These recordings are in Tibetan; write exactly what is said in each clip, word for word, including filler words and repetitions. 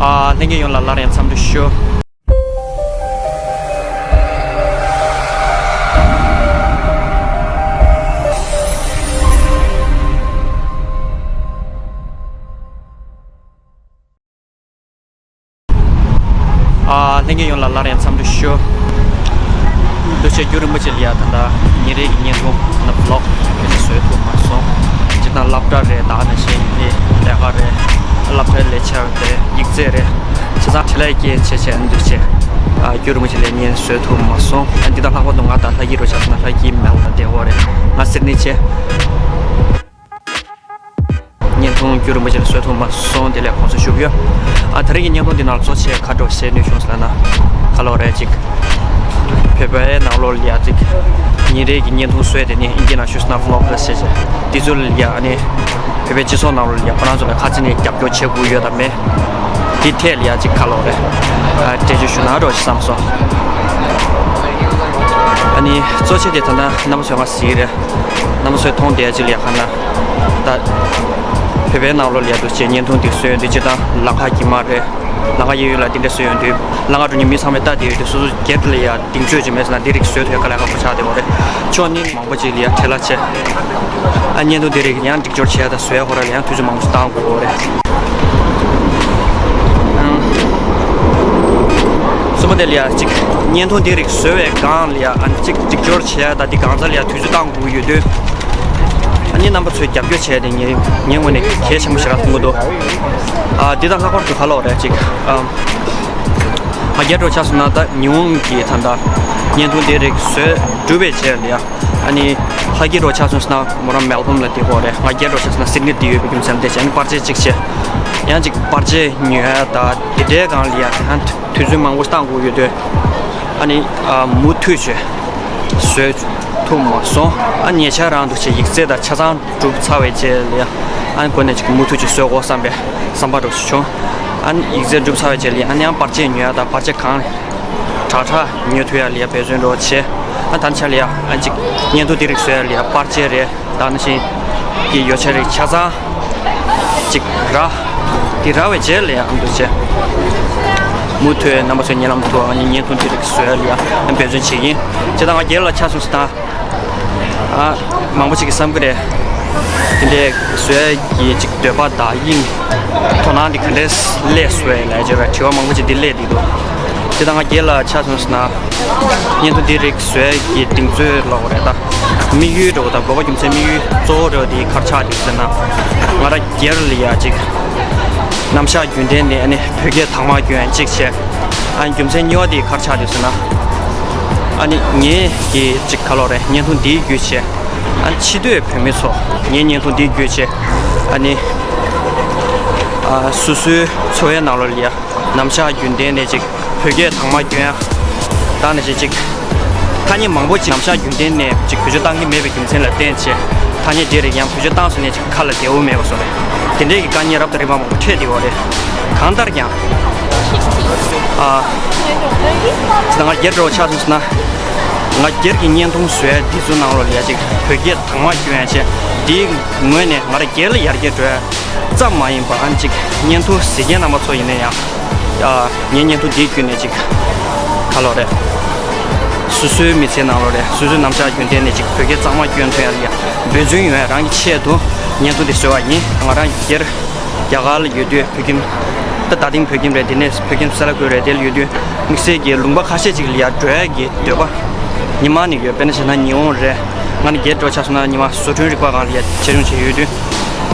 ཨ། ལྷན་རྒྱས་ཡོངས་ལ་སླར་ཡང་འཚམས་འདྲི་ཞུ། ཨ། ལྷན་རྒྱས་ཡོངས་ལ་སླར་ཡང་འཚམས་འདྲི་ཞུ། འདུག་བྱས་རྒྱུན་རིང་པོ་ཅིག་ལ་ཡ་ད་ལྟ་ཉིན་རེ་གི་བརྙན་ཐུང་ན་བི་ལོག་དེ་འདྲ་བཟོ་ཐུབ་མ་སོང་། སྤྱིར་བཏང་སློབ་གྲྭ་རེད། ད་ནང་བཞིན་ནི་ལས་ཀ་རེད། སློབ་གྲྭའི་ལས་འཆར་རེད། ཡིག་ཚད་རེད། བྱས་ཙང་བྲེལ་བའི་རྐྱེན་བྱས་བྱས་འདུག་བྱས། ཨ། རྒྱུན་རིང་པོ་ཅིག་ལ་བརྙན་བཟོ་ཐུབ་མ་སོང་། ཨ། འདི་དང་ལྷག་པར་དུ་ང་དང་ལྷ་སྐྱིད་རུ་ཆགས་སོང་ན་ལྷ་སྐྱིད་མེལ་ལ་བསྡད་ཡོད་རེད། ང་སིཌ་ནི་བྱས། བརྙན་ཐུང་རྒྱུན་རིང་པོ་ཅིག་ལ་བཟོ་ཐུབ་མ་སོང་། དེ་ལས་དགོངས་སེལ་ཞུ་གི་ཡོད། ཨ། ད་རེས་ཀྱི་བརྙན་ཐུང་འདི་ནང་གཙོ་ཆེ་ག་འདྲ་བཤད་ནུས་བྱུང་ཟེར་ན། ག་ལབ་རེད་ཅིག་བོད་པའི་ནང་ལོགས་ལ་ཡ་ཅིག་ཉིན་རེ་གི་བརྙན་ཐུང་བཟོས་དེ་ནི་ཨིན་སྐད་ནང་ཞུས་ན་བི་ལོག་ལ་བཤད་བྱས། དེ་ཚོ་ལ་ཡ་ཨ་ནི་བོད་པའི་སྤྱི་ཚོགས་ནང་ལོགས་ལ་ཡ་ཁོ་རང་ཚོ་ལ་ག་ཚོད་ནས་རྒྱབ་སྐྱོར་བྱེད་དགོས་ཡོད་དམ་མེད། དེ་ཐད་ལ་ཡ་ཅིག་ག་ལབ་རེད། ཨ། འགྲེལ་བརྗོད་ཞུ་ན་འགྲོ་ཞིག་བསམ་སོང་། ཨ་ནི་གཙོ་ཆེ་དེ་ད་ལྟ་རྣམ་པ་ཚོས་ང་གཟིགས་རེད། རྣམ་པ་ཚོས་མཐོང་བསྡད་ཅིག་ལ་ཡ་ག་ན་ད་བོད་པའི་ནང་ལོགས་ལ་ཡ་འདུག་བྱས་བརྙན་ཐུང་འདི་བཟོས་ཡོང་དུས་སྤྱིར་བཏང་ལམ་ཁ་དཀྱིལ་མ་རེད། ལམ་ཁ་གཡས་གཡོན་ལ་འདི་འདྲ་བཟོས་ཡོང་དུས་ལམ་ཁ་འགྲོ་མཁན་མི་ཚང་མས་ལྟ་བསྡད་ཡོད་དུས་སོ་སོ་སྒེར་ལ་ཡ་གདེང་ཚོད་ཅིག་མེད་ཟེར་ན་འདི་རིགས་བཟོས་ཐུབ་ཡ་དཀའ་ལས་ཁག་པོ་ཆགས་བསྡད་ཡོད་རེད། ཕྱོགས་གཉིས་མང་པོ་ཅིག་ལ་ཡ་བྲེལ་བ་ཆེ། ཨ། བརྙན་ཐུང་འདི་རིགས་ཡང་སྒྲིག་སྦྱོར་བྱས་དང་བཟོ་ཡ་ཁོ་རང་ལ་ཡང་དུས་ཚོད་མང་པོ་ཞིག་བཏང་དགོས་ཀྱི་ཡོད་རེད། གསུམ་པ་དེ་ལ་ཡ་གཅིག་བརྙན་ཐུང་འདི་རིགས་བཟོ་བའི་སྒང་ལ་ཡ་ཨ་ནི་གཅིག་སྒྲིག་སྦྱོར་བྱས་དང་འདི་གང་ཚ་ལ་ཡ་དུས་ཚོད་བཏང་དགོས་ཀྱི་ཡོད་དུས། ཨ་ནི་རྣམ་པ་ཚོས་རྒྱབ་སྐྱོར་བྱས་ཏེ་ངས་ངའི་ངོས་ནས་གལ་ཆེན་པོ་ཞེ་དྲག་མཐོང་གི་འདུག་ཨ། འདི་དང་ལྷག་པར་དུ་ག་ལབ་རེད་ཅིག་ཨ། ང་རྒྱལ་འགྲོ་ཆགས་སོང་ན་ད་ཉི་ཧོང་གི་ད་ལྟ་བརྙན་ཐུང་འདི་རིགས་བཟོས་གྲུབ་པའི་རྗེས་ལ་ཡ། ཨ་ནི་ལྷ་སྐྱིད་རོ་ཆགས་སོང་ཟེར་ན་མོ་རང་མེལ་བྷོན་ལ་བསྡད་ཀྱི་ཡོད་རེད། ང་རྒྱལ་རོ་ཆགས་སོང་ན་སིཌ་ནི་བསྡད་ཡོད་པའི་རྒྱུ་མཚན་དེ་བྱས་ནས་པར་ཆས་གཅིག་བྱས། ཡང་གཅིག་པར་ཆས་ཉོ་ཡ་ད་དེ་འདྲའི་སྒང་ལ་ཡ་ཡང་དུས་ཚོད་མང་པོ་བཏང་དགོས་ཡོད་དུས། ཨ་ནི་ཨ་མུ་མཐུད་བྱས་བཟོས་ཐུབ་མ་སོང་། ཨ་ཉེ་ཆར་རང་འདུག་བྱས་ཡིག་ཚད་དང་ཆ་ཚང་གྲུབ་ཚར་བའི་རྗེས་ལ་ཡ། ཨ་ནི་འགོ་ནས་གཅིག་མུ་མཐུད་བྱས་བཟོས་དགོས་བསམ་པའི་བསམ་པ་འདྲ་བོ་ཞིག་བྱུང་། ཨ་ནི་ཡིག་ཚད་གྲུབ་ཚར་བའི་རྗེས་ལ་ཡ་ཨ་ནི་ཡང་པར་ཆས་ཉོ་ཡ་དང་པར་ཆས་གང་དྲག་དྲག་ཉོ་ཐུབ་ཡ་ལ་ཡ་འབད་བརྩོན་འདྲ་བོ་བྱས། ཨ་ད་ཆ་ལ་ཡ་ཨ་གཅིག་བརྙན་ཐུང་འདི་རིགས་བཟོ་ཡ་ལ་ཡ་པར་ཆས་རེད། ད་ནང་བཞིན་གྱི་ཡོ་བྱད་རིགས་ཆ་ཚང་གཅིག་རག་དེ་རག་པའི་རྗེས་ལ་ཡ་ཨ་འདུག་བྱས་མུ་མཐུད་རྣམ་པ་ཚོའི་ཉེ་ལམ་དུ་ཨ་ནི་བརྙན་ཐུང་འདི་རིགས་བཟོ་ཡ་ལ་ཡ་འབད་བརྩོན་བྱེད་ཀྱི་ཡིན། བྱས་ཙང་ང་རྒྱལ་ལ་ཆགས་སོང་ཟེར་ན། ཨ། མང་པོ་ཞིག་གིས་བསམ་གྱི་རེད། དེ་འདྲའི་བཟོ་ཡ་གི་ཅིག་འདོད་པ་དང་དབྱིངས། དོ་སྣང་འདི་ག་འདྲས་སླེབས་སོང་ལབ་བྱས་པའི་དྲི་བ་མང་པོ་ཞིག་འདི་སླེབས་བསྡད་འདུག་དེ་ད་ང་རྒྱལ་ལ་ཆགས་སོང་ཟེར་ན། བརྙན་ཐུང་འདི་རིགས་བཟོ་ཡ་གི་གདེང་ཚོད་ལབ་དགོས་རེད་ད། དམིགས་ཡུལ་འདྲ་བོ་དང་དགོས་པ་རྒྱུ་མཚན་དམིགས་ཡུལ་གཙོ་བོ་འདྲ་བོ་འདི་ག་རེ་ཆགས་འདུག་ཟེར་ན། ང་རང་སྒེར་ལ་ཡ་ཅིག་རྣམ་གཞག་རྒྱུན་ལྡན་ནས་ཨ་ནི་བོད་སྐད་དག་མ་སྐྱོན་ཡ་གཅིག་བྱས། ཨ་ནི་རྒྱུ་མཚན་གཉིས་པ་དེ་ག་རེ་ཆགས་འདུག་ཟེར་ན། ཨ་ནི་ངས་ཀྱི་ཅིག་ག་ལབ་རེད། བརྙན་ཐུང་འདིའི་བརྒྱུད་བྱས། ཨ་ནི་ཕྱི་སྡོད་བོད་མི་ཚོ་ངའི་བརྙན་ཐུང་འདིའི་བརྒྱུད་བྱས། ཨ་ནི་ཨ་སོ་སོའི་འཚོ་བའི་ནང་ལོགས་ལ་ཡ་རྣམ་གཞག་རྒྱུན་ལྡན་ནས་ཅིག་བོད་སྐད་དག་མ་སྐྱོན་ཡ། ད་ནི་ཅིག་ཅིག་ཐ་སྙད་མང་པོ་ཅིག་རྣམ་གཞག་རྒྱུན་ལྡན་ནས་ཅིག་བེད་སྤྱོད་བཏང་གི་མེད་པའི་རྒྱུ་མཚན་ལ་བརྟེན་བྱས། ཐ་སྙད་དེ་རིགས་ཡང་བེད་སྤྱོད་བཏང་སོང་ནས་ཅིག་ཁ་ལ་བདེ་བོ་མེད་པ་བཟོ་རེད། དེ་འདྲའི་གི་དཀའ་ངལ་རབ་དང་རིམ་པ་མང་པོ་འཕྲད་བསྡད་ཡོད་རེད། གང་ལྟར་ཀྱང་། ཨ། ད་ང་སྒེར་འདྲ་བོ་ཆགས་སོང་ཟེར་ན། ང་སྒེར་གྱི་བརྙན་ཐུང་བཟོ་ཡ་འདི་ཚོ་ནང་ལོགས་ལ་ཡ་ཅིག་བོད་སྐད་དག་མ་སྐྱོན་ཡ་བྱས། འདིའི་ངོས་ནས་ང་རང་སྒེར་ལ་ཡར་རྒྱས་འགྲོ་ཡ་ཙམ་མ་ཡིན་པ། ཨ་ནི་ཅིག་བརྙན་ཐུང་གཟིགས་མཁན་རྣམ་པ་ཚོ་ཡིན་ན་ཡང་། ཨ། ངའི་བརྙན་ཐུང་འདིའི་བརྒྱུད་ནས་ཅིག་ག་ལབ་རེད། སོ་སོའི་མི་ཚེའི་ནང་ལོགས་ལ་སོ་སོའི་རྣམ་གཞག་རྒྱུན་ལྡན་ནས་ཅིག་བོད་སྐད་གཙང་མ་སྐྱོན་ཐུབ་ཡ་ལ་ཡ་འབད་བརྩོན་ཡོང་ཡ་རང་གི་ཆེད་དུ་བརྙན་ཐུང་འདི་བཟོས་པ་ཡིན། ང་རང་སྒེར་རྒྱ་གར་ལ་ཡོད་དུས་བོད་ཁྱིམ། ད་ད་ཐེངས་བོད་ཁྱིམ་རེད། དེ་ནས་བོད་ཁྱིམ་སེ་ལ་ཀུ་རེད། དེ་ལ་ཡོད་དུས་དམིགས་བསལ་གྱི་ལུང་པ་ཁ་ཤས་ཅིག་ལ་ཡ་འགྲོ་ཡ་གི་འདོད་པ་ཉི་མ་ནས་ཡོད། དཔེར་ན་བྱས་ན་ཉི་ཧོང་རེད། ང་ནི་སྒེར་འགྲོ་ཆགས་སོང་ན་ཉི་མ་བཟོ་སྐྲུན་རིག་པ་སྒང་ལ་ཡ་ཆེ་ཆུང་བྱས་ཡོད་དུས།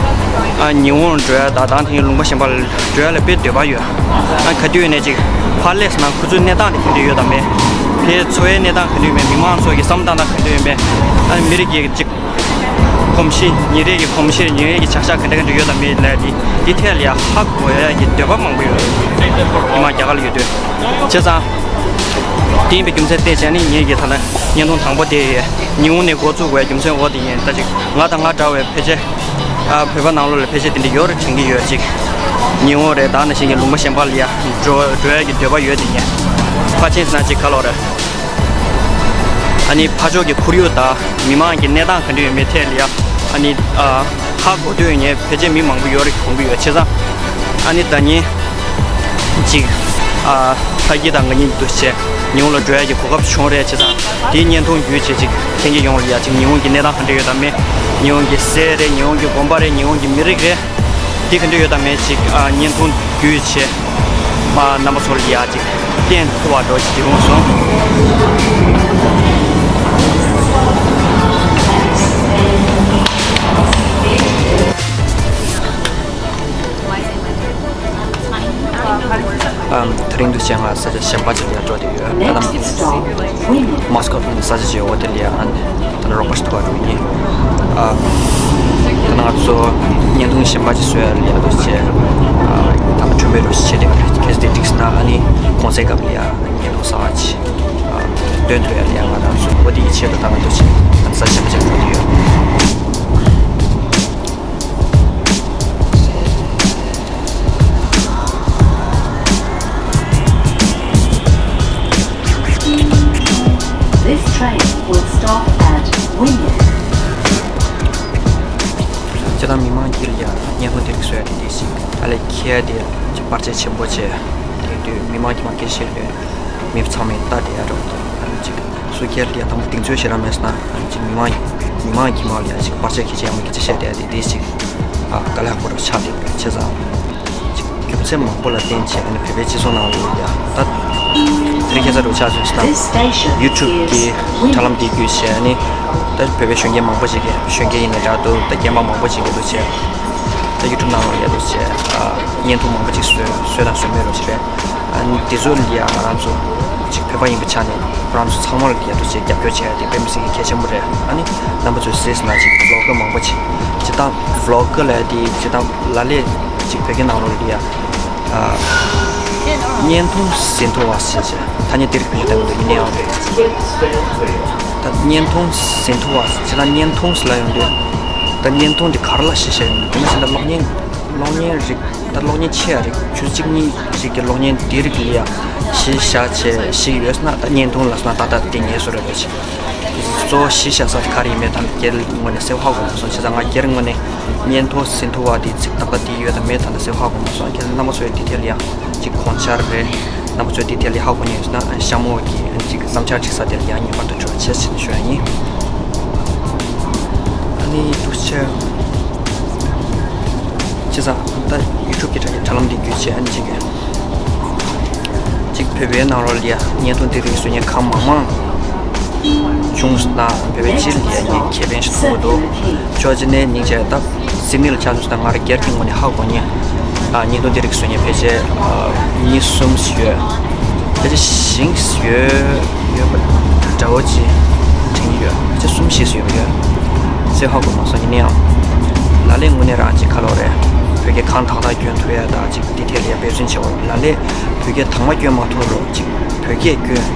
ཨ། ཉི་ཧོང་འགྲོ་ཡ་དང་ད་ཐེངས་ལུང་པ་གཞན་པ་ལ་འགྲོ་ཡ་ལ་དཔེ་འདོད་པ་ཡོད། ཨ། ག་དུས་ཡིན་ནའི་ཅིག་ཕར་སླེབས་སོང་ན་ཁོ་ཚོའི་གནས་སྟངས་དེ་ག་འདྲ་ཡོད་དམ་མེད། ཕའི་འཚོ་བའི་གནས་སྟངས་ག་འདྲ་ཡོད་མེད། མི་མང་ཚོ་གི་བསམ་བློ་བཏང་སྟངས་ག་འདྲ་ཡོད་མེད། ཨ་ནི་མི་རིགས་ཀྱི་ཅིག་གོམས་གཤིས། ཉིན་རེ་གི་གོམས་གཤིས། ཉིན་རེ་གི་བྱ་གཞག་ག་འདྲ་ག་འདྲ་ཡོད་དམ་མེད་ལབ་ཡ་དེ། དེ་ཐད་ལ་ཡ་ཧ་གོ་ཡ་གི་འདོད་པ་མང་པོ་ཡོད། ཉི་མ་རྒྱ་གར་ལ་ཡོད་དུས། བྱས་ཙང་། དེ་ཡིན་པའི་རྒྱུ་མཚན་བལྟས་བྱས་ནས་ངེད་ཀྱིས་ད་ལྟ་བརྙན་ཐུང་དང་པོ་དེ་ཉི་ཧོང་ནས་འགོ་བཙུགས་དགོས་རྒྱུ་མཚན་འོ་དེ་ཡིན། ད་ཅིག་ང་དང་ང་འདྲ་བའི་ཕལ་ཆེར། ཨ། བོད་པ་ནང་ལོགས་ལ་ཕལ་ཆེར་དེ་འདྲ་ཡོད་རེད་དྲན་གྱི་ཡོད། ཅིག་ཉི་ཧོང་རེད། ད་ནང་བཞིན་གྱི་ལུང་པ་གཞན་པ་ལ་ཡ་འགྲོ་འགྲོ་ཡ་གི་འདོད་པ་ཡོད་དེ་ཡིན། ཕར་ཕྱིན་ཟེར་ན་ཅིག་ག་ལབ་རེད། ཨ་ནི་ཕར་ཕྱོགས་ཀྱི་ཁོར་ཡུག་དང་མི་མང་གི་གནས་སྟངས་ག་འདྲ་ཡོད་མེད་ཐད་ལ་ཡ། ཨ་ནི། ཨ། ཧ་གོ་དུས་ངས་ཕལ་ཆེར་མི་མང་པོ་ཡོད་རེད་དགོངས་ཀྱི་ཡོད། བྱས་ཙང་། ཨ་ནི་ཟླ་ཉིན། ཅིག་ཨ་ཕ་གི་དང་ང་གཉིས་འདུ་བྱས་ཉི་ཧོང་ལ་འགྲོ་ཡ་གི་གོ་སྐབས་བྱུང་རེད། བྱས་ཙང་དེའི་བརྙན་ཐུང་བརྒྱུད་བྱས་ཅིག་ཁྱེད་ཀྱི་ཡོང་ལ་ཡ་ཅིག་ཉི་ཧོང་གི་གནས་སྟངས་ག་འདྲ་ཡོད་དམ་མེད། ཉི་ཧོང་གི་གསེར་རེད། ཉི་ཧོང་གི་དགོན་པ་རེད། ཉི་ཧོང་གི་མི་རིགས་རེད། དེ་ག་འདྲ་ཡོད་དམ་མེད་ཅིག་ཨ་བརྙན་ཐུང་བརྒྱུད་བྱས་མ་རྣམ་པ་ཚོ་ལ་ཡ་ཅིག་བསྟན་ཐུབ་པ་འགྲོ་ཅིག་དེ་རུང་སོང་། ཨམ། དེ་རིང་འདུ་བྱས་ང་ས་ཆ་གཞན་པ་ཅིག་ལ་འགྲོ་བསྡད་ཡོད། ད་ནམ་མོ་སི་ཀོ་ནི་ས་ཆ་ཅིག་ཡོད། འོ་དེ་ལ་ཡ་ཨ་ནི་ད་ནི་རོགས་པ་ཞིག་ཐུག་པ་རུ་ཡིན། ཨ། ད་ནི་ང་ཚོ་བརྙན་ཐུང་གཞན་པ་ཅིག་བཟོ་ཡ་ལ་ཡ་འདུ་བྱས། ཨ། ད་ནི་གྲོན་པའི་རོགས་ཞིག་བྱས་བསྡད་པ་རེད། གལ་སྲིད་དེ་འགྲིག་སོང་ན་ཨ་ནི་གུང་སེང་སྐབས་ལ་ཡ་བརྙན་ཐུང་གསར་པ་ཅིག་ཨ་སྟོན་ཐུབ་ཡ་ལ་ཡ་ང་རང་ཚོ་འོ་དེ་ཡི་ཆེད་དུ་ད་ནི་འདུ་བྱས་ཨ་ནི་ས་ཆ་གཞན་པ་ཅིག་འགྲོ་བསྡད་ཡོད། This train will stop at Wynyard. སྤྱིར་བཏང་མི་མང་དཀྱིལ་ལ་ཡ་བརྙན་ཐུང་དེ་རིགས་བཟོ་ཡ་དེ་དེ་ཞིག་ཨ་ལས་ཁྱེད་དེ་ཅིག་བར་ཆད་ཆེན་པོ་བྱས་དེ་དུས་མི་མང་གི་མ་སྐད་ཆ་བཤད་དུས་མི་ཚང་མས་ལྟ་བསྡད་ཡ་འདྲ་བོ་དེ་ཨ་ནི་ཅིག་སུ་སྒེར་ལ་ཡ་དང་པོ་གདེང་ཚོད་བྱེད་ར་མེད་སོང་ན་ཨ་ནི་ཅིག་མི་མང་མི་མང་གི་མ་ལ་ཡ་ཅིག་བར་ཆད་སྐད་ཆ་ཡང་མི་སྐད་ཆ་བཤད་བསྡད་ཡ་དེ་དེ་ཞིག་ཨ་དཀའ་ལས་ཁག་པོ་འདྲ་བོ་ཆགས་བསྡད་པ་རེད། བྱས་ཙང་། རྒྱུ་མཚན་མང་པོ་ལ་བརྟེན་བྱས་ཨ་ནི་བོད་པའི་སྤྱི་ཚོགས་ནང་ལ་ཡ་ད་དེ་རིང་ཁ་སང་འདྲ་བོ་ཆ་མཚོན་སོང་ན་ཡུ་ཊུབ་ཀྱི་དྲ་ལམ་འདི་བརྒྱུད་བྱས་ཨ་ནི་ད་བོད་པའི་གཞོན་སྐྱེས་མང་པོ་ཞིག་གིས་གཞོན་སྐྱེས་ཡིན་ན་འདྲ་འདུག་ད་རྒན་པ་མང་པོ་ཞིག་གིས་འདུག་བྱས་ད་ཡུ་ཊུབ་ནང་ལ་ཡ་འདུག་བྱས་ཨ་བརྙན་ཐུང་མང་པོ་ཅིག་བཟོས་བཟོས་དང་བཟོ་མུས་འདྲ་བོ་ཞིག་རེད། ཨ་ནི་འདི་ཚོ་ལ་ཡ་ང་རང་ཚོ་ཅིག་བོད་པ་ཡིན་པའི་ཆ་ནས་ཁོ་རང་ཚོ་ཚང་མར་ཡ་འདུག་བྱས་རྒྱབ་སྐྱོར་བྱས་ཏེ་དཔེ་མི་སྲིད་ཀྱི་གལ་ཆེན་པོ་རེད། ཨ་ནི་རྣམ་པ་ཚོས་གཟིགས་ན་ཅིག་བི་ལོག་གར་མང་པོ་ཅིག་སྤྱིར་བཏང་བི་ལོག་གར་ལབ་ཡ་དེ་སྤྱིར་བཏང་ལ་ལས་ཅིག་བོད་སྐད་ནང་ལོགས་ལ་ཡ། བརྙན་ཐུང་ཟིན་ཐུབ་པ་ཟེར་བྱས་ཐ་སྙད་དེ་རིགས་བེད་སྤྱོད་བཏང་གི་འདུག་ཡིན་ནའང་རེད། ད་བརྙན་ཐུང་ཟིན་ཐུབ་པ་ཟེར་ན་བརྙན་ཐུང་ཟེར་ལབ་ཡོང་དུས། ད་བརྙན་ཐུང་འདི་ག་རེ་ལ་གཞི་བཞག་ཡོང་དུས་དེ་ནི་ཟེར་ན་གློག་བརྙན་གློག་བརྙན་རིགས་ད་གློག་བརྙན་ཆེ་བ་རིགས་ཆུ་ཚོད་གཅིག་གཉིས་རིགས་ཀྱི་གློག་བརྙན་དེ་རིགས་ལ་ཡ་གཞི་བཞག་བྱས་ཤིག་ཡོད་ན་ད་བརྙན་ཐུང་ལབ་སོང་ན་ད་ལྟ་དེ་ངེས་སུ་རེད་བྱས། གཙོ་བོ་གཞི་བཞག་ས་དེ་ག་རེ་ཡིན་མིན་ད་སྒེར་ངོས་ནས་གསལ་པོ་ཧ་གོ་མ་སོང་། བྱས་ཙང་ང་སྒེར་ངོས་ནས་བརྙན་ཐུང་ཟིན་ཐུབ་པ་དེ་ཚིག་ཏག་ཏག་དེ་ཡོད་དམ་མེད་ད་ལྟ་གསལ་པོ་ཧ་གོ་མ་སོང་། ཁྱེད་རྣམ་པ་ཚོའི་དེ་ཐད་ལ་ཡང་ཅིག་དགོངས་འཆར་རེད། རྣམ་པ་ཚོའི་དེ་ཐད་ལ་ཧ་གོ་མཁན་ཡོད་ན་ཤ་མོ་གི་ཅིག་བསམ་འཆར་ཅིག་ས་དེ་ལ་ཡང་ངེས་པར་དུ་འབྲེལ་བ་བྱེད་ཟེར་ནས་ཞུ་ཡ་ཡིན། ཨ་ནི་འདུག་བྱས། བྱས་ཙང་ད་ཡུ་ཊུབ་ཀྱི་དྲ་རྒྱ་དྲ་ལམ་འདི་བརྒྱུད་བྱས་ཨ་ནི་ཅིག་གཅིག་བོད་པའི་ནང་ལོགས་ལ་ཡ་བརྙན་ཐུང་འདི་རིགས་བཟོ་མཁན་གང་མང་མང་བྱུང་སོང་ན་བོད་པའི་སྤྱི་ལ་ཡ་ངས་ཁེ་ཕན་ཞིག་ཐོབ་ཀྱི་འདུག་ཕྱོགས་གཅིག་ནས་སྙིང་རྗེ། ད་སིད་ནི་ལ་ཆ་མཚོན་སོང་ན་ང་རང་སྒེར་གྱི་ངོས་ནས་ཧ་གོ་མཁན་ཨ་བརྙན་ཐུང་འདི་རིགས་བཟོ་མཁན་ཕལ་ཆེར་ཨ་གཉིས་གསུམ་ཞིག་ཡོད། ཕལ་ཆེར་བཞི་ཞིག་ཡོད་ཡོད་པ་འདྲ་བོ་ཅིག་དྲན་གྱི་ཡོད། ཕལ་ཆེར་གསུམ་བཞི་ཞིག་ཡོད་པ་ཡོད། ཚོད་ཧ་གོ་མ་སོང་། ཡིན་ན་ཡང་ལ་ལས་དངོས་གནས་རང་ཅིག་ཁ་ལོ་རེད། བོད་སྐད་གང་དག་དག་སྐྱོན་ཐུབ་ཡ་དང་ཅིག་འདི་ཐད་ལ་ཡ་འབད་བརྩོན་བྱེད་པ་ལ་ལས་བོད་སྐད་དྭངས་མ་སྐྱོན་མ་ཐུབ་རུང་ཅིག་བོད་སྐད་སྐྱོན་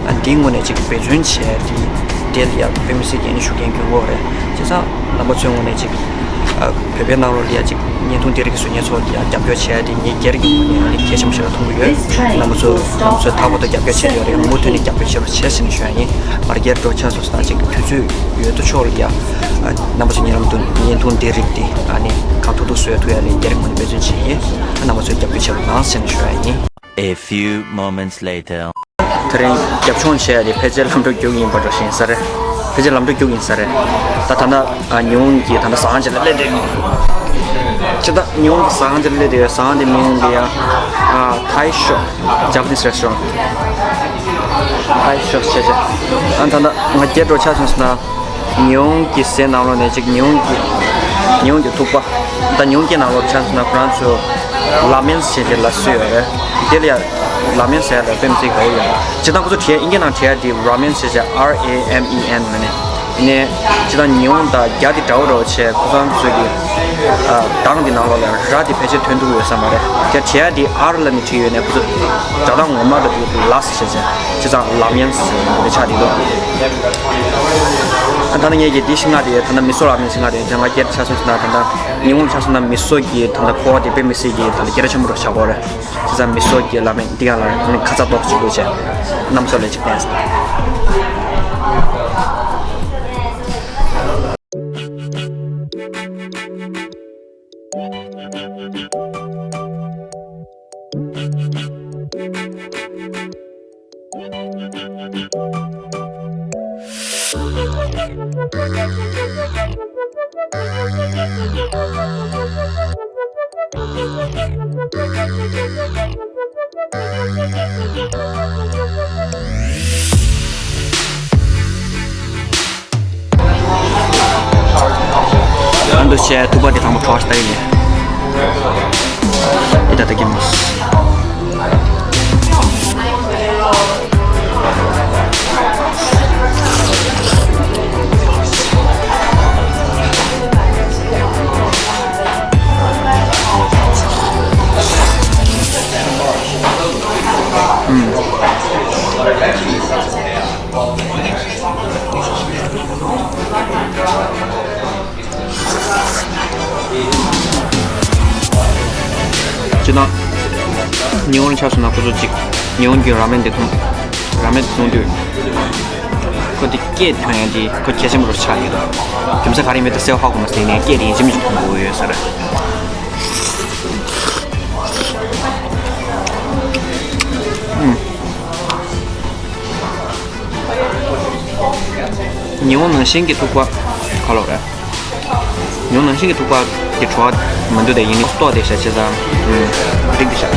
ཨ་འདིའི་ངོས་ནས་ཅིག་འབད་བརྩོན་བྱས་ཏེ་དེ་ལ་ཡ་དཔེ་མི་སྲིད་ཀྱི་ཤུགས་རྐྱེན་སྐྱོན་གྱི་ཡོད་རེད། བྱས་ཙང་རྣམ་པ་ཚོའི་ངོས་ནས་ཅིག་ཨ་བོད་པའི་ནང་ལོགས་ལ་ཡ་ཅིག་བརྙན་ཐུང་དེ་རིགས་བཟོ་མཁན་ཚོ་ལ་ཡ་རྒྱབ་སྐྱོར་བྱས་ཏེ་ངའི་སྒེར་གྱི་ངོས་ནས་ཨ་ནི་གལ་ཆེན་པོ་ཞིག་ལ་མཐོང་གི་ཡོད། རྣམ་པ་ཚོ་རྣམ་པ་ཚོས་ད་བར་དུ་རྒྱབ་སྐྱོར་བྱས་ཡོད་རེད། མུ་མཐུད་ནས་རྒྱབ་སྐྱོར་བྱེད་རོགས་བྱས་ཟེར་ནས་ཞུ་ཡ་ཡིན། མར་སྒེར་འགྲོ་ཆ་སོང་ཙང་ཅིག་དུས་ཚོད་ཡོད་དོ་ཅོག་ལ་ཡ། རྣམ་པ་ཚོ་ཉེ་ལམ་དུ་བརྙན་ཐུང་འདི་རིགས་འདི་ཨ་ནི་གང་ཐུབ་ཐུབ་བཟོ་ཐུབ་ཡ་ལ་སྒེར་ངོས་ནས་འབད་བརྩོན་བྱེད་ཡིན། རྣམ་པ་ཚོས་རྒྱབ་སྐྱོར་བྱེད་རོགས་གནང་ཟེར་ནས་ཞུ་ཡ་ཡིན། A few moments later. དེ་རིང་རྒྱབ་ལྗོངས་བྱས་ཏེ་ཕལ་ཆེར་ལམ་འགྲོ་རྒྱུག་ཡིན་པ་འདྲ་ཞིག་ཡིན་ས་རེད། ཕལ་ཆེར་ལམ་འགྲོ་རྒྱུག་ཡིན་ས་རེད། ད་ད་ལྟ་ཉི་ཧོང་གི་ད་ལྟ་ཟ་ཁང་ཅིག་ལ་སླེབས་བསྡད་ཡོད། ཅི་ད་ཉི་ཧོང་གི་ཟ་ཁང་ཅིག་ལ་སླེབས་བསྡད་ཡོད། ཟ་ཁང་དེ་མིང་དེ་ཡ་Thai shop, Japanese restaurant, Thai shop བྱས་བྱས། ཨ་ད་ལྟ་ང་སྒེར་འགྲོ་ཆ་སོང་ཟེར་ན། ཉི་ཧོང་གི་ཟས་ནང་ལོགས་ནས་ཅིག་ཉི་ཧོང་གི་ཉི་ཧོང་གི་ཐུག་པ། ད་ཉི་ཧོང་སྐད་ནང་ལོགས་ཆ་མཚོན་ན་ཁོ་རང་ཚོས་ལ་མེན་ཟེར་ཏེ་ལབ་སྲོལ་ཡོད་རེད། དེ་ལ་ཡ་ལ་མེན་ཟེར་ཡ་ལ་དཔེ་མི་སྲིད་དགའ་བོ་ཡོད་རེད། སྤྱིར་བཏང་ཁོ་ཚོ་བྲིས་ཡ་ཨིན་སྐད་ནང་བྲིས་ཡ་དེ་ར་མེན་ཟེར་བྱས་R A M E N ལབ་ནས། ཡིན་ནའི་སྤྱིར་བཏང་ཉི་ཧོང་དང་རྒྱ་དེ་འདྲ་བོ་འདྲ་བོ་བྱས་ཁོ་ཚོ་ཚོས་ཀྱི་ཨ་གདངས་དེ་ནང་ལོགས་ལ་ར་དེ་ཕལ་ཆེར་ཐོན་ཐུབ་ཡོད་ས་མ་རེད། དེ་བྲིས་ཡ་དེ་ཨར་ལབ་ནས་བྲིས་ཡོད་ནའི་ཁོ་ཚོ་སྒྲ་གདངས་ངོ་མ་འདྲ་པོ་ལ་ཟེར་བྱས་བྱས། བྱས་ཙང་ལ་མེན་ཟེར་ནས་ཆགས་བསྡད་འདུག་ཨ་ད་ནི་ངས་ཀྱི་འདི་ཤི་ང་དེ་ད་ནི་མི་སོ་ལ་མེན་ཤི་ང་དེ་ད་ང་སྒེར་ཆ་སོང་ཟེར་ན་ད་ལྟ་ཉིན་གུང་ཆ་སོང་ན་མི་སོ་གི་ད་ལྟ་ཁོ་བ་དེ་དཔེ་མི་སྲིད་ཀྱི་ད་ལྟ་སྐད་གྲགས་ཆེན་པོ་རུ་ཆགས་ཀྱི་ཡོད་རེད། བྱས་ཙང་མི་སོ་གི་ལ་མེན་འདི་ག་ལ་ནི་ཁ་ཚ་དོག་གཅིག་པུ་བྱས་རྣམ་སོ་ལ་གཅིག་བསྟན་ཟེར། ཨ་འདུ་བྱས་ཐུག་པ་དེ་དང་པོ་ཁྲོ་ཨ་ཤི་ཏ་ཡིན་ནས། ཨི་ཏ་ད་ཀི་མཱས། ཅི་ན། ཉི་ཧོང་ཆ་སོང་ན་ཁོ་ཚོ་ཅིག་ཉི་ཧོང་གི་ར་མེན་དེ་འཐུང་། ར་མེན་དེ་འཐུང་དུས། ཁོ་དེ་སྐད་ཐོན་ཡང་དེ་ཁོ་གལ་ཆེན་པོ་རུ་ཆགས་ཡོད་དོ། རྒྱུ་མཚན་ག་རེ་ཡིན་མིན་དེ་གསལ་པོ་ཧ་གོ་མ་སོང་ནས་སྐད་དེ་ཡིན་གཅིག་མིན་གཅིག་འཐུང་དགོས་ཡོད་ས་རེད། ཉི་ཧོང་ནང་བཞིན་གྱི་ཐུག་པ་ག་ལོག་རེད། ཉི་ཧོང་ནང་བཞིན་གྱི་ཐུག་པ་དེ་བྲོ་བ་མི་འདུག་དེ་ཡིན་ནི་ལྟོགས་དེ་ཤ་ཆེ་ས། འགྲིག་དེ་ཤ།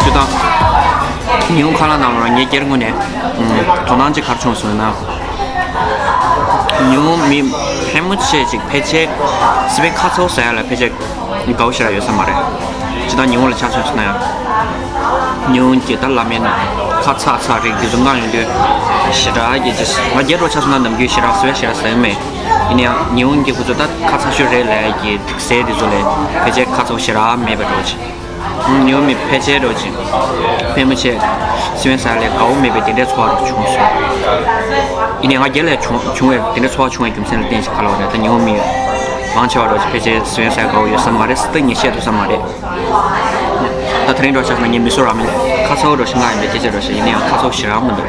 ཅི་དང་། ཉི་ཧོང་ཁ་ལག་ནང་ལ་ངས་སྒེར་ངོས་ནས་དོ་སྣང་ཅིག་ག་རེ་བྱུང་སོང་ན། ཉི་ཧོང་མི་ཕལ་མོ་ཆེ་ཅིག་ཕལ་ཆེར་སི་པན་ཁ་ཚ་བོ་ཟ་ཡ་ལ་ཕལ་ཆེར་དགའ་བོ་ཞེ་དྲག་ཡོད་ས་མ་རེད། ཅི་ལྟར་ཉི་ཧོང་ལ་ཆ་མཚོན་སོང་ན་ཡང་། ཉི་ཧོང་གི་ད་ལ་མེན་ཁ་ཚ་ཚ་རིགས་འདི་ཚོ་མངགས་ཡོང་དུས་ཞེ་དྲག་གི་ཅི་ང་རྒྱལ་རོགས་ཆ་སོང་ན་ནམ་རྒྱུན་ཞེ་དྲག་སི་པན་ཞེ་དྲག་ཟ་ཡི་མེད། ཡིན་ན་ཡང་ཉི་ཧོང་གི་ཁོ་ཚོ་ད་ཁ་ཚ་ཤོས་རེད་ལབ་ཡ་གི་ཟས་འདི་ཚོ་ལས་ཕལ་ཆེར་ཁ་ཚ་བོ་ཞེ་དྲག་མེད་པ་འདྲ་བོ་ཅིག་ཉོ་མི་ཕལ་ཆེར་འགྲོ་ཅིང་། ཕལ་མོ་ཆེ་སི་པན་ཟ་ལས་དགའ་བོ་མེད་པའི་དེ་འདྲའི་ཚོར་བ་རུ་བྱུང་སོང་། ཡིན་ནའི་ང་རྒྱལ་ལས་བྱུང་བྱུང་བའི་དེ་འདྲའི་ཚོར་བ་བྱུང་བའི་རྒྱུ་མཚན་ལ་བརྟེན་ཞིང་ག་ལ་བ་རེད་ད་ཉོ་མི་ཡོད། མང་ཆེ་བ་འགྲོ་ཅིང་ཕལ་ཆེར་སི་པན་ཟ་དགའ་བོ་ཡོད་ས་མ་རེད་སི་ཏི་ངས་བཤད་ཐུབ་ས་མ་རེད། ད་དེ་རིང་འགྲོ་ཆགས་ན་ངས་མི་སུ་ར་མེན་ཁ་ཚ་བོ་འགྲོ་ཞིང་ང་ཡིན་པའི་སྐད་ཆ་འགྲོ་ཞིང་ཡིན་ནའི་ཡང་ཁ་ཚ་བོ་ཞེ་དྲག་མི་འདུག་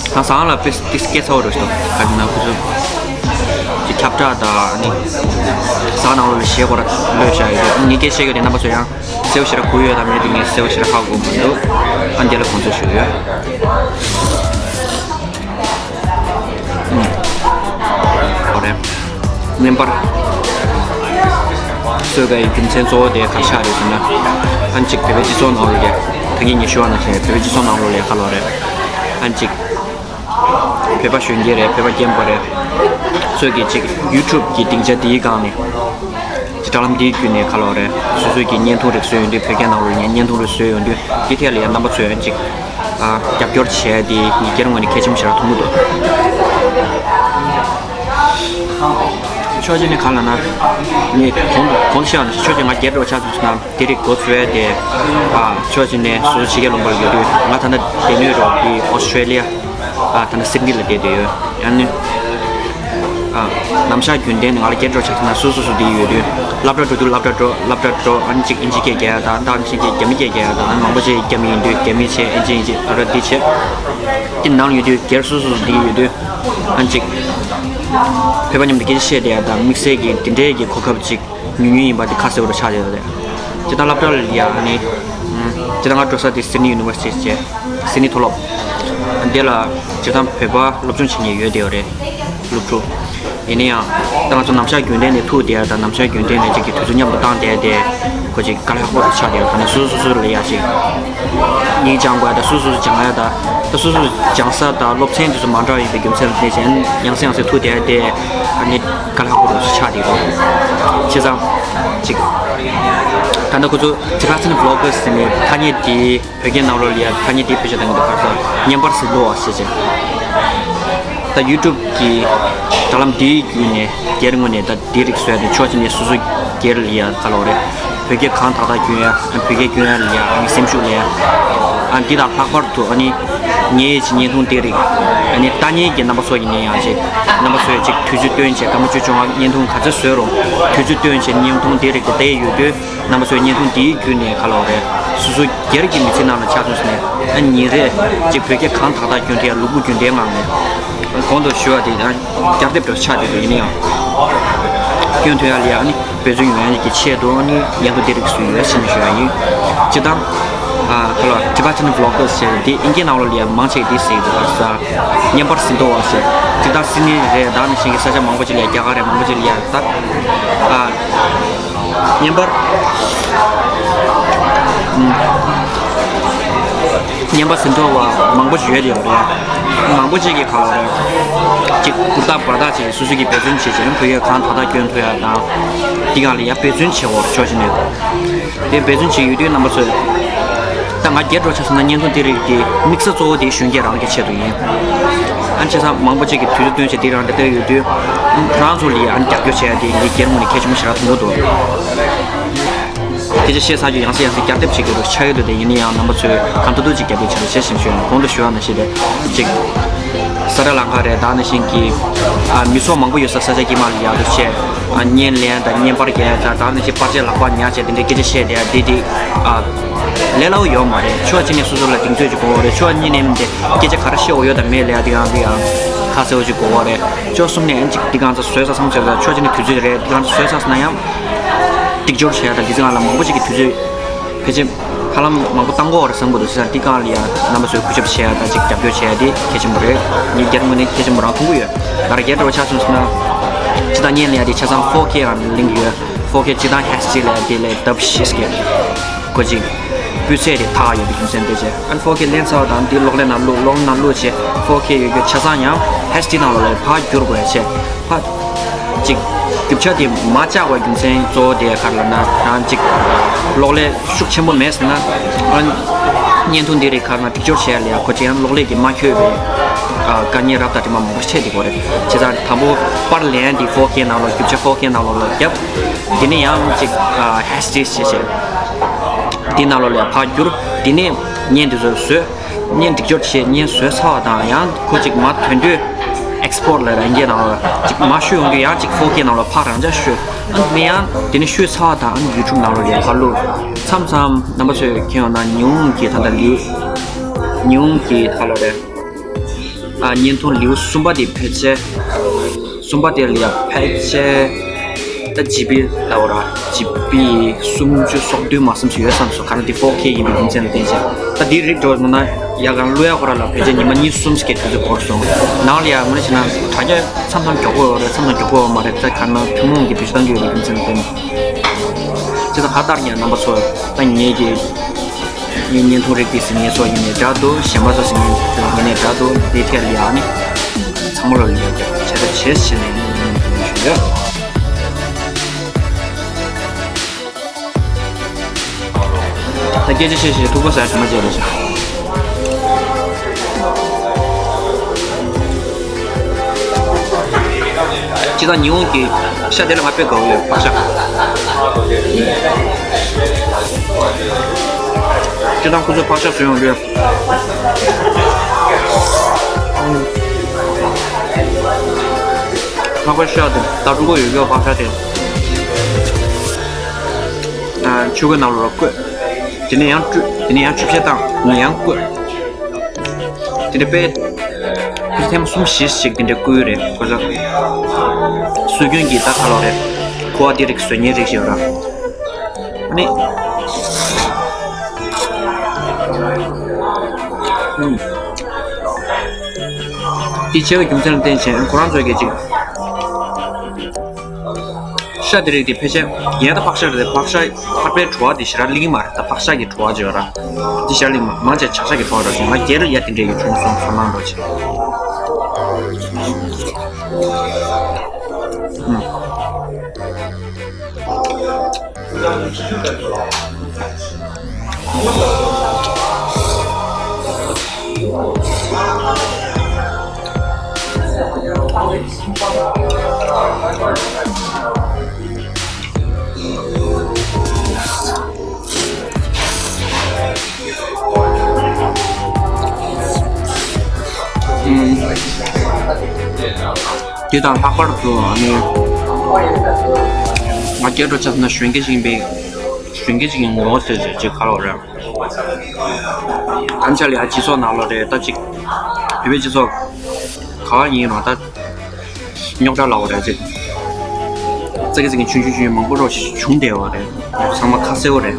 ད་ཟངས་ལ་པིས་ཏིས་སྐད་ཚ་བོ་རུ་ཞོག་ག་ཅི་ན་ཁུ་ཚུར་གྱི་ཁྱབ་བསྒྲགས་དང་ནི་ཟངས་ནང་ལོགས་ལ་ཞེ་གོ་ར་ལོས་བཞག་ཡོད་ངས་སྐད་བཤད་ཡོད་དེ་རྣམ་པ་ཚོ་ཡང་གསལ་བོ་ཞེ་དྲག་གོ་ཡོད་དམ་མེད་དེ་ངས་གསལ་བོ་ཞེ་དྲག་ཧ་གོ་མི་འདུག་ཨ་འདི་ལ་དགོངས་ཚུལ་ཞུ་ཡོད། ཨོ་རེད། བརྙན་པར་གསོལ་བའི་རྒྱུ་མཚན་གཙོ་བོ་དེ་ག་ཆགས་རེད་ཟེར་ན། ཨ་ནི་གཅིག་བོད་པའི་སྤྱི་ཚོགས་ནང་ལོགས་ལ་ད་གིན་ངས་ཞུ་བ་ནང་བཞིན་བོད་པའི་སྤྱི་ཚོགས་ནང་ལོགས་ལ་ག་ལོག་རེད། ཨ་ནི་གཅིག་བོད་པ་གཞོན་སྐྱེས་རེད་བོད་པ་རྒན་པོ་རེད། ཚོས་ཀྱི་གཅིག་ཡུ་ཊུབ་ཀྱི་སྡིངས་ཆ་དེའི་སྒང་ནས་དྲ་ལམ་དེའི་བརྒྱུད་ནས་ག་ལོག་རེད། སོ་སོའི་གི་བརྙན་ཐུང་རིགས་བཟོས་ཡོང་དུས་བོད་སྐད་ནང་ལོགས་ལ་བརྙན་ཐུང་རིགས་བཟོས་ཡོང་དུས་དེ་ཐད་ལ་ཡང་རྣམ་པ་ཚོས་ཨ་ནི་གཅིག་ཨ་རྒྱབ་སྐྱོར་བྱས་ཏེ་ངས་སྒེར་ངོས་ནས་གལ་ཆེན་པོ་ཞིག་ར་མཐོང་གི་འདུག་ཕྱོགས་གཅིག་ནས་གང་ལབ་ན། ངས་གོང་གོང་བཤད་པ་ནང་བཞིན་ཕྱོགས་གཅིག་ང་སྒེར་རོགས་ཆགས་ཐུབ་སོང་ན་དེ་རིགས་འགོ་བཙུགས་ཏེ། ཨ་ཕྱོགས་གཅིག་ནས་སོ་སོ་ཕྱི་རྒྱལ་ལུང་པར་ཡོད་དུས་ང་ད་ལྟ་བསྡད་ནུས་རོགས་དེ་ཨོ་སི་ཁྲེ་ལི་ཡ། ཨ་ད་ལྟ་སིད་ནི་ལ་བསྡད་དུ་ཡོད། ཡང་ནི། ཨ་ནམ་ཞག་རྒྱུན་ལྡན་ནས་ང་ལ་སྒེར་རོགས་ཆགས་ཐུབ་ན་སོ་སོ་སོ་དེ་ཡོད་དུས་སློབ་གྲྭ་འགྲོ་དུས་སློབ་གྲྭ་འགྲོ་སློབ་གྲྭ་འགྲོ་ཨ་ནི་གཅིག་ཨིན་ཇི་སྐད་རྒྱག་ཡ་དང་ད་ཨིན་ཇི་སྐད་རྒྱ་མི་སྐད་རྒྱག་ཡ་དང་ཨ་ནི་མང་པོ་ཅིག་རྒྱ་མི་ཡིན་དུས་རྒྱ་མི་བྱས་ཨིན་ཇི་ཨིན་ཇི་ཨ་ར་འདི་བྱས། དེ་ནང་ཡོད་དུས་སྒེར་སོ་སོ་སོ་དེ་ཡོད་དུས། ཨ་ནི་གཅིག་བོད་པ་མཉམ་དུ་སྐད་ཆ་བཤད་བསྡད་ཡ་དང་དམིགས་བསལ་གྱི་དེ་འདྲའི་གི་གོ་སྐབས་ཅིག་ཉུང་ཉུང་ཡིན་པ་དེ་ཁ་གསལ་པོ་རུ་ཆགས་ཡོད་རེད། ཇི་ལྟར་སློབ་གྲྭ་ལ་ཡ་ཨ་ནི། ཇི་ལྟར་ང་འགྲོ་ས་དེ་སིད་ནི་ཡུ་ནི་ཝར་སི་ཊི་བྱས། སིད་ནི་མཐོ་སློབ། འདི་ལ་སྤྱིར་བཏང་བོད་པ་སློབ་སྦྱོང་བྱེད་མཁན་ཡོད་བསྡད་ཡོད་རེད། སློབ་ཕྲུག་ཡིན་ན་ཡང་། ད་ང་ཚོ་ནམ་ཞག་རྒྱུན་ལྡན་ནས་ཐུག་བསྡད་ཡ་དང་ནམ་ཞག་རྒྱུན་ལྡན་ནས་ཅིག་གི་དུས་ཚོད་མཉམ་དུ་བཏང་བསྡད་དེ། ཁོ་ཅིག་དཀའ་ལས་ཁག་པོ་ཆགས་བསྡད་ཡོད། ད་ནི་སོ་སོ་སོ་སོ་ལ་ཡ་ཅིག་ཡིག་སྦྱང་དགོས་ཡ་དང་སོ་སོ་སོ་སྦྱང་ཡ་དང་། ད་སོ་སོ་སྦྱང་ས་དང་སློབ་ཚན་དེ་ཚོ་མ་འདྲ་བ་ཡིན་པའི་རྒྱུ་མཚན་ལ་བརྟེན་བྱས་ཡང་སེ་ཡང་སེ་ཐུག་བསྡད་དེ། ཨ་ནི་དཀའ་ལས་ཁག་པོ་རུ་ཆགས་བསྡད་ཡོད། བྱས་ཙང་། ཅིག་ད་ནི་ཁོ་ཚོ་Tibetan Vloggers ཟེར་ནས་ཐ་སྙད་དེ། བོད་སྐད་ནང་ལོགས་ལ་ཡ་ཐ་སྙད་དེ་བེད་སྤྱོད་གཏང་གི་འདུག་ག་ས། བརྙན་པར་ཟིན་ཐོ་བ་ཟེར་བྱས། ད་YouTube གི་དྲ་ལམ་འདིའི་བརྒྱུད་ནས་སྒེར་ངོས་ནས་ད་འདི་རིགས་བཟོས་ཏེ་ཕྱོགས་གཅིག་ནས་སོ་སོ་སྒེར་ལ་ཡ་ག་ལབ་དགོས་རེད། བོད་སྐད་གང་དག་དག་སྐྱོན་ཡ། བོད་སྐད་སྐྱོན་ཡ་ལ་ཡ། ཨ་ནི་སེམས་ཤུགས་ལ་ཡ། ཨ་འདི་དང་ལྷག་པར་དུ་ཨ་ནི་ངའི་ཅིག་བརྙན་ཐུང་འདི་རིགས་ཨ་ནི་ལྟ་མཁན་གྱི་རྣམ་པ་ཚོ་ཡིན་ན་ཡང་ཅིག་རྣམ་པ་ཚོས་ཅིག་དུས་ཚོད་བཏོན་བྱས་སྐར་མ་བཅུ་བཅོ་ལྔ་བརྙན་ཐུང་ག་ཚོད་བཟོས་རུང་དུས་ཚོད་བཏོན་བྱས་བརྙན་ཐུང་འདི་རིགས་དེ་བལྟས་ཡོད་དུས། རྣམ་པ་ཚོས་བརྙན་ཐུང་འདིའི་བརྒྱུད་ནས་ག་ལབ་དགོས་རེད། སོ་སོ་སྒེར་གྱི་མི་ཚེ་ནང་ལ་ཆ་མཚོན་བྱས་ནས་ཨ་ཉིན་རེ་གཅིག་བོད་སྐད་གང་དག་དག་སྐྱོན་ཐུབ་ཡ། ལུས་པོ་རྒྱུན་ལྡན་ངང་ནས། གོང་དུ་ཞུ་བ་དེ་ཡང་བསྐྱར་ལྡབ་འདྲ་ཆགས་བསྡད་འདུག་ཡིན་ན་ཡང་། སྐྱོན་ཐུབ་ཡ་ལ་ཡ་ཨ་ནི་འབད་བརྩོན་ཡོང་ཡ་གི་ཆེད་དུ་ཨ་ནི་བརྙན་ཐུང་འདི་རིགས་བཟོས་ཡོད་ཟེར་ནས་ཞུ་ཡ་ཡིན། སྤྱིར་བཏང་། ཨ་ག་ལབ། Tibetan Vloggers ཟེར་འདི་ཨིན་སྐད་ནང་ལོགས་ལ་ཡ་མང་ཆེ་འདི་ཟེར་གི་འདུག་ག་ས། བརྙན་པར་ཟིན་ཐོ་བ་ཟེར། སྤྱིར་བཏང་སིད་ནི་རེད། ད་ནང་བཞིན་གྱི་ས་ཆ་མང་པོ་ཅིག་ལ་ཡ། རྒྱ་གར་རེད། མང་པོ་ཅིག་ལ་ཡ་ད། ཨ། བརྙན་པར། ཨུམ། བརྙན་པར་ཟིན་ཐོ་བ་མང་པོ་ཞིག་ཡོད་ཡོད་རེད། མང་པོ་ཅིག་གིས་ག་ལབ་རེད། ཅིག་ཧུར་ཐག་འབད་ཐག་བྱས་སོ་སོ་གིས་འབད་བརྩོན་བྱས་བྱས་བོད་སྐད་གང་དག་དག་སྐྱོན་ཐུབ་ཡ་དང་། འདི་སྒང་ལ་ཡ་འབད་བརྩོན་བྱེད་དགོས་རེད། ཕྱོགས་གཅིག་ནས། དེ་འབད་བརྩོན་བྱས་ཡོད་དུས་རྣམ་པ་ཚོས། ད་ང་སྒེར་འདྲ་ཆ་བཞག་ན་བརྙན་ཐུང་འདི་རིགས་ཀྱི་དམིགས་ས་གཙོ་བོ་དེ་གཞོན་སྐྱེས་རང་གི་ཆེད་དུ་ཡིན། ཨ་ནི་བྱས་ཙང་མང་པོ་ཅིག་གིས་དུས་ཚོད་བཏོན་བྱས་འདི་རང་འདི་ལྟ་ཡོད་དུས། རང་ཚོ་ལ་ཡ་ཨ་ནི་རྒྱབ་སྐྱོར་བྱས་ཡ་དེ་ངའི་སྒེར་ངོས་ནས་གལ་ཆེན་པོ་ཞེ་དྲག་མཐོང་གི་འདུག་སྐད་ཆ་བཤད་ཚར་རྗེས་ཡང་སེ་ཡང་སེ་བསྐྱར་ལྡབ་བྱེད་དགོས་འདུག་ཆགས་ཀྱི་འདུག་དེ་ཡིན་ན་ཡང་རྣམ་པ་ཚོས་གང་ཐུབ་ཐུབ་ཅིག་རྒྱབ་སྐྱོར་བྱེད་རོགས་བྱེད་ཞེས་ཞུ་ཡ་ཡིན། གོང་དུ་ཞུ་བ་ནང་བཞིན་རེད། ཅིག་ས་ཏྲ་ལང་ཀ་རེད། ད་ནང་བཞིན་གྱི་ཨ་མི་ཚོགས་མང་པོ་ཡོད་ས་ས་ཆ་དཀྱིལ་མ་ལ་ཡ་འདུག་བྱས། ཨ་བརྙན་ལེན་དང་བརྙན་པར་རྒྱག་ཡ་དང་། ད་ནང་བཞིན་པར་ཆས་ལག་པ་ཉར་བྱས་དེ་འདྲའི་སྐད་ཆ་བཤད་བསྡད་ཡ་འདི་འདི་ཨ་ལས་སླ་བོ་ཡོད་མ་རེད། ཕྱོགས་གཅིག་ནས་སོ་སོ་ལ་གདེང་ཚོད་ཅིག་དགོས་པ་རེད། ཕྱོགས་གཉིས་ནས་འདི་སྐད་ཆ་ག་རེ་བཤད་དགོས་ཡོད་དང་མེད་ལ་ཡ་འདི་ཡང་འདི་ཡང་ཁ་གསལ་བོ་ཅིག་དགོས་པ་རེད། ཕྱོགས་གསུམ་ནས་ཨ་ནི་ཅིག་འདི་གང་ཚ་བཟོས་ཚར་སོང་ཟེར་ད། ཕྱོགས་གཅིག་ནས་དུས་ཚོད་རེད། འདི་གང་ཚ་བཟོས་ཚར་སོང་ན་ཡང་། སྒྲིག་སྦྱོར་བྱས་ཡ་དང་འདི་ཚོ་སྒང་ལ་མང་པོ་ཅིག་གི་དུས་ཚོད་ཕལ་ཆེར་ཧ་ལམ་མང་པོ་བཏང་དགོས་པ་རེད་བསམ་གྱི་འདུག་བྱས་ཙང་འདི་སྒང་ལ་ཡ་རྣམ་པ་ཚོས་གུས་ཞབས་བྱས་ཡ་དང་ཅིག་རྒྱབ་སྐྱོར་བྱས་ཡ་དེ་གལ་ཆེན་པོ་རེད། ངས་སྒེར་ངོས་ནས་གལ་ཆེན་པོ་རང་མཐོང་གི་ཡོད། ང་རང་སྒེར་འདྲ་བོ་ཆ་བཞག་སོང་ན། སྤྱིར་བཏང་བརྙན་ལེན་ཡ་དེ་ཆ་ཚང་ཕོར་ཁེ་ལ་ལེན་གྱི་ཡོད། ཕོར་ཁེ་སྤྱིར་བཏང་ཨེཆ་ཌི་ལ་དེ་ལས་ལྡབ་བཞི་ཟེར་གི། ཁོ་ཅིག་སྤུས་ཚད་དེ་ཐག་ཡོད་པའི་རྒྱུ་མཚན་དེ་བྱས། ཨ་ནི་ཕོར་ཁེ་ལེན་ཚར་བ་དང་དེ་གློག་ཀླད་ནང་བླུགས། གློག་ཀླད་ནང་བླུགས་བྱས་ཕོར་ཁེ་ཡོད་རྒྱུ་ཆ་ཚང་ཡང་ཨེཆ་ཌི་ནང་ལོགས་ལ་ཕར་བསྒྱུར་དགོས་བྱས། ཕར་ཅིག་རྒྱུ་ཆ་དེ་མར་བཅག་པའི་རྒྱུ་མཚན་གཙོ་བོ་དེ་ག་རེ་ལབ་ན། རང་ཅིག་གློག་ཀླད་ཤུགས་ཆེན་པོ་མེད་ཟེར་ན། ཨ་ནི་བརྙན་ཐུང་འདི་རིགས་ག་རེ་ལབ་ན་སྒྲིག་སྦྱོར་བྱེད་ཡ་ལ་ཡ་ཁོ་ཅིག་ཡང་གློག་ཀླད་ཀྱིས་མ་འཁྱོལ་བའི་ཨ་དཀའ་ངལ་རབ་དང་རིམ་པ་མང་པོ་འཕྲད་བསྡད་ཀྱི་ཡོད་རེད། བྱས་ཙང་དང་པོ་པར་ལེན་དེ་ཕོར་ཁེ་ནང་ལོགས། རྒྱུ་ཆ་ཕོར་ཁེ་ནང་ལོགས་ལ་བརྒྱབ། དེ་ནས་ཡང་ཅིག་ཨ་ཨེཆ་ཌི་བྱས་བྱས། དེ་ནང་ལོགས་ལ་ཡ་ཕར་བསྒྱུར། དེ་ནས་བརྙན་དེ་ཚོ་བཟོས། བརྙན་སྒྲིག་སྦྱོར་བྱས། བརྙན་བཟོས་ཚར་བ་དང་ཡང་ཁོ་ཅིག་མར་ཐོན་དུས། ཨེགས་པོར་ཊི་ལབ་ར་ཨིན་སྐད་ནང་ལ། ཅིག་མར་བཤུས་ཡོང་དུས་ཡང་ཅིག་ཕོར་ཁེ་ནང་ལ་ཕར་རང་འཇགས་བཤུས། ཨ་ནི་ཡང་དེ་ནས་བཤུས་ཚར་བ་དང་ཨ་ནི་ཡུ་ཊུབ་ནང་ལ་ཡར་ཕར་བླུགས། མཚམས་མཚམས་རྣམ་པ་ཚོས་མཁྱེན་ཡོང་ན་ཉི་ཧོང་གི་ད་ལྟ་ལེའུ། ཉི་ཧོང་གི་ད་ལོ་རེད། ཨ་བརྙན་ཐུང་ལེའུ་གསུམ་པ་དེ་ཕལ་ཆེར། གསུམ་པ་དེ་ལ་ཡ་ཕལ་ཆེར་ད་ཇི་བི་ལབ་ར། ཇི་བི་སུམ་ཅུ་སོ་བདུན་མ་ཙམ་ཞིག་ཡོད་བསམ་སོང་། ག་རེ་ཟེར་ན་དེ་ཕོར་ཁེ་ཡིན་པའི་རྒྱུ་མཚན་ལ་བརྟེན་བྱས། ད་དེ་རིགས་འགྲོ་སོང་ན་ཡ་གང་བླུག་ཡ་ཁོ་རང་ལ་ཕལ་ཆེར་ཉི་མ་གཉིས་གསུམ་ཞིག་གི་དུས་ཚོད་འགོར་སོང་། ནང་ལ་ཡ་དངོས་གནས་བྱས་ན་དྲ་རྒྱ་མཚམས་མཚམས་མགྱོགས་པོ་ཡོད་རེད། མཚམས་མཚམས་མགྱོགས་པོ་ཡོད་མ་རེད། ད་ག་རེ་ན་ཐུན་མོང་གི་བེད་སྤྱོད་གཏང་གི་ཡོད་པའི་རྒྱུ་མཚན་ལ་བརྟེན། བྱས་ཙང་ཧ་ལྟར་ཡང་རྣམ་པ་ཚོ་ད་ངེད་ཀྱི་ངའི་བརྙན་ཐུང་རིགས་དེ་གཟིགས་མཁན་ཚོ་ཡིན་ནའི་འདྲ་འདུག་གཞན་པ་ཚོ་གཟིགས་མཁན་ཚོ་ཡིན་ནའི་འདྲ་འདུག་འདིའི་ཐད་ལ་ཡ་ནི་ཚང་མ་ལ་ལ་ཡ་བྱས་ད་བྱས་བྱས་ནས་ངས་ཡིན་ཞུ་ཡོད། ད་སྐད་ཆ་བཤད་བཤད་ཐུག་པ་ཟ་ཞུ་མ་བྱས་ལ་ཤག་སྤྱིར་བཏང་ཉི་ཧོང་གི་ཤ་དེ་ལ་ང་དཔེ་དགའ་བོ་ཡོད། ཕག་ཤ། སྤྱིར་བཏང་ཁོ་ཚོས་ཕག་ཤ་བཟོས་ཡོང་དུས། ཕག་པའི་ཤ་དེ་ད་ཀྲུང་གོ་ཡོད་རྒྱུ་ཕག་ཤ་དེ། ཨ་ཆུ་ཁོལ་ནང་ལ་བསྐོལ། དེ་ནས་ཡང་བཀྲུས། དེ་ནས་ཡང་ཆུ་བཤལ་བཏང་། དེ་ནས་ཡང་བསྐོལ། དེ་འདྲ་དཔེ་ཁོ་ཚོ་ཐེངས་མ་གསུམ་བཞི་ཞིག་དེ་འདྲ་བསྐོལ་རེད། ཁོ་ཚོ་སྲོལ་རྒྱུན་གྱི་ད་ག་ལབ་རེད། ཁུ་བ་འདི་རིགས་བཟོ་མཁན་རིགས་ཤིག་ཡོད་ར། ཨ་ནི། ཨུམ། དེ་ཆེ་བའི་རྒྱུ་མཚན་ལ་བརྟེན་བྱས་ཁོ་རང་ཚོས་ཀྱི་ཅིག་ཤ་དེ་རིགས་དེ་ཕལ་ཆེར་ཡིན་ད་ཕག་ཤ་རེད། ཕག་ཤ་ཕག་པའི་བྲོ་བ་དེ་ཞེ་དྲག་སླེབས་ཀྱི་མ་རེད། ད་ཕག་ཤ་གི་བྲོ་བ་བརྗོད་ར་དེ་ཞེ་དྲག་སླེབས་མ་མང་ཆེ་བྱ་ཤ་གི་བྲོ་བ་ར་ཞིག་ང་སྒེར་ཡ་དེ་འདྲས་ཀྱི་བྱུང་སོང་ཚོར་སྣང་འགྲོ་ཆེ། དེ་དང་ལྷག་པར་དུ་ཨ་ནི་ང་སྐད་འགྲོ་ཆགས་ན་གཞོན་སྐྱེས་ཤིག་ཡིན་པའི་གཞོན་སྐྱེས་ཤིག་ཡིན་ངོ་ཟེར་ཟེར་ཅིག་ཁ་ལོ་རེད། ད་ཆ་ལ་ཡ་སྤྱི་ཚོགས་ནང་ལོགས་རེད། ད་ཅིག་བོད་པའི་སྤྱི་ཚོགས་ག་བ་ཡིན་རུང་ད་རྙོག་དྲ་ལབ་དགོས་རེད་ཅིག་ཙག་གི་ཙག་གི་ཆུང་ཆུང་ཆུང་མང་པོ་རོ་བྱུང་བསྡད་པ་རེད། ཚང་མ་ཁ་གསལ་པོ་རེད།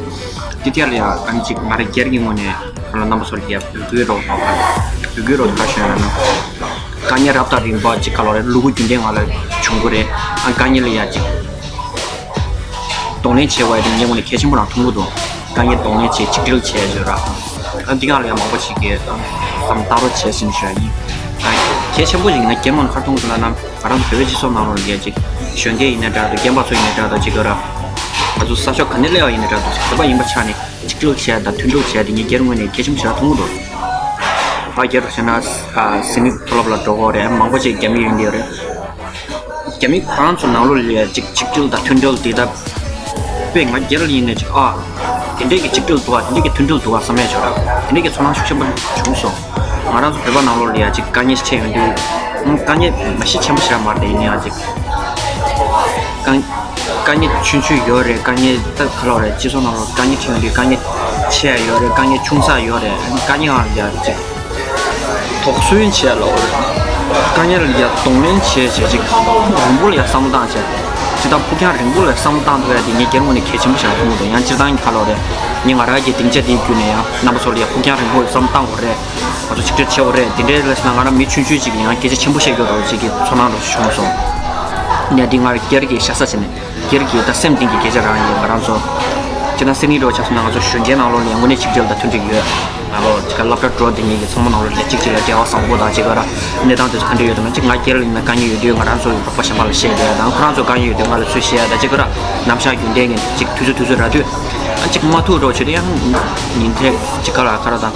དེ་ཐད་ལ་ཡ་ཨ་ནི་ཅིག་ང་རང་སྒེར་གྱི་ངོས་ནས་ང་ལ་རྣམ་པ་ཚོར་ཡ་འབོད་སྐུལ་རོགས་གནང་། འབོད་སྐུལ་རོགས་ག་ཞུ་ཡ་ན་དཀའ་ངལ་རབ་དང་རིམ་པ་ཅིག་ག་ལོ་རེད། ལུ་གུ་རྒྱུན་ལྡན་ང་ལ་བྱུང་གི་རེད། ཨ་དཀའ་ངལ་ལ་ཡ་ཅིག་གདོང་ལེན་བྱེད་དགོས་ཡ་དེ་ངའི་ངོས་ནས་གལ་ཆེན་པོ་རང་མཐོང་གི་འདུག་དཀའ་ངལ་གདོང་ལེན་བྱེད་ཆིག་སྒྲིལ་བྱེད་ཟེར་ར། ཨ་འདི་ག་ལ་ཡང་མང་པོ་ཞིག་གིས་བསམ་བཏང་རོགས་བྱེད་ཟིན་ཞུ་ཡ་ཡིན། གལ་ཆེན་པོ་ཞིག་ང་སྒེར་ངོས་ནས་ཁ་མཐོང་གི་ལ་ན་ང་རང་ཚོ་བོད་པའི་སྤྱི་ཚོགས་ནང་ལོགས་ལ་ཡ་ཅིག་གཞོན་སྐྱེས་ཡིན་ན་འདྲ་འདུག་རྒན་པ་ཚོ་ཡིན་ན་འདྲ་འདུག་ཅིག་ག་ར་ང་ཚོ་ས་ཕྱོགས་ག་ནས་སླེབས་པ་ཡིན་ན་འདྲ་འདུག་བོད་པ་ཡིན་པ་ཆ་ནས་ཆིག་སྒྲིལ་བྱེད་ཡ་དང་མཐུན་སྒྲིལ་བྱེད་ཡ་དེ་ངས་སྒེར་ངོས་ནས་གལ་ཆེན་པོ་ཞིག་ལ་མཐོང་གི་འདུག་ཨ་སྒེར་རུ་བྱས་ན་ཟིན་མི་མཐོ་སློབ་ལ་འགྲོ་གི་རེད། མང་པོ་ཅིག་རྒྱ་མི་ཡོང་གི་ཡོད་རེད། རྒྱ་མི་ཁོ་རང་ཚོ་ནང་ལོགས་ལ་ཡ་ཅིག་ཆིག་སྒྲིལ་དང་མཐུན་སྒྲིལ་དེ་ད་དཔེ་ང་སྒེར་ཡིན་ནས་ཅིག་ཨ་དེ་འདྲས་ཀྱི་ཆིག་སྒྲིལ་འདུག་ཨ་དེ་འདྲས་ཀྱི་མཐུན་སྒྲིལ་འདུག་ཨ་བསམ་ཡ་ཅིག་ཡོད་ར། དེ་འདྲས་ཀྱི་ཚོར་སྣང་ཤུགས་ཆེན་པོ་བྱུང་སོང་། ང་རང་ཚོ་བོད་པ་ནང་ལོགས་ལ་ཡ་ཅིག་དཀའ་ངལ་ཆེ་ཡོང་དུས་དཀའ་ངལ་མ་གཞི་ཆེན་པོ་ཞིག་ར་མ་རེད། ཡིན་ཡང་ཅིག་དཀའ་དཀའ་ངལ་ཆུང་ཆུང་ཡོད་རེད། དཀའ་ངལ་ད་ག་ལབ་རེད། སྤྱི་ཚོགས་ནང་ལོགས་དཀའ་ངལ་ཆེ་ཡོང་དུས་དཀའ་ངལ་ཆེ་ཡ་ཡོད་རེད། དཀའ་ངལ་ཆུང་ས་ཡོད་རེད། དཀའ་ངལ་ཡང་ཡ་ཅིག་དོགས་ཟོན་བྱས་ལ་འོ་རེད། དཀའ་ངལ་ལ་ཡ་གདོང་ལེན་བྱས་བྱས་ཅིག་རིང་པོ་ལ་ཡ་བསམ་བློ་བཏང་བྱས་ཅིག་དང་ཕུགས་རྒྱང་རིང་པོ་ལ་བསམ་བློ་བཏང་ཐུབ་ཡ་དེ་ངས་སྒེར་ངོས་ནས་གལ་ཆེན་པོ་ཞིག་མཐོང་གི་འདུག་ཡང་སྤྱིར་བཏང་གི་ཁ་ལོ་རེད། ངས་ང་རང་གི་སྡིངས་ཆ་དེའི་བརྒྱུད་ནས་ཡང་རྣམ་པ་ཚོ་ལ་ཡ་ཕུགས་རྒྱང་རིང་པོ་བསམ་བློ་བཏང་དགོས་རེད། ང་ཚོ་ཆིག་སྒྲིལ་བྱེད་དགོས་རེད། དེ་འདྲའི་ལས་སོང་ན་ང་རང་མི་ཆུང་ཆུང་ཅིག་ཡང་སྐད་ཆ་ཆེན་པོ་བཤད་དགོས་རེད་ཅིག་གི་ཚོར་སྣང་རོ་བྱུང་སོང་། ཡ་འདི་ང་རང་སྒེར་གྱི་ཤ་ཚ་བྱས་ནས་སྒེར་གྱི་ད་སེམས་གཏིང་གི་སྐད་ཆ་རང་ཡིན། ང་རང་ཚོ་སྤྱིར་བཏང་སེམས་ནི་འགྲོ་ཆགས་སོང་ན་ང་ཚོ་གཞོན་སྐྱེས་ནང་ལོགས་ལ་ཡང་དངོས་གནས་ཆིག་སྒྲིལ་དང་མཐུན་སྒྲིལ་ཡོད། ང་ལོ་ཅིག་སློབ་གྲྭ་འགྲོ་བསྡད་མཁན་གྱི་ཚང་མ་ནང་ལོགས་ལ་གཅིག་གཅིག་ལ་འབྲེལ་བ་བཟང་པོ་དང་ཅིག་ག་ར་གནས་སྟངས་དེ་ཚོ་ག་འདྲ་ཡོད་དམ། ཅིག་ང་སྒེར་ལ་ཡིན་ན་དཀའ་ངལ་ཡོད་དུས་ང་རང་ཚོ་རོགས་པ་གཞན་པ་ལ་བཤད་བསྡད་ཡ་དང་ཁོ་རང་ཚོ་དཀའ་ངལ་ཡོད་དུས་ང་ལ་ཚུར་བཤད་ཡ་དང་ཅིག་ག་ར་རྣམ་གཞག་རྒྱུན་ལྡན་གྱི་ཅིག་དུས་ཚོད་དུས་ཚོད་རག་དུས་ཨ་ཅིག་མ་ཐུག་རོགས་བྱེད་དུས་ཡང་ཉིན་མཚན་ཅིག་ག་ལ་ག་ར་དང་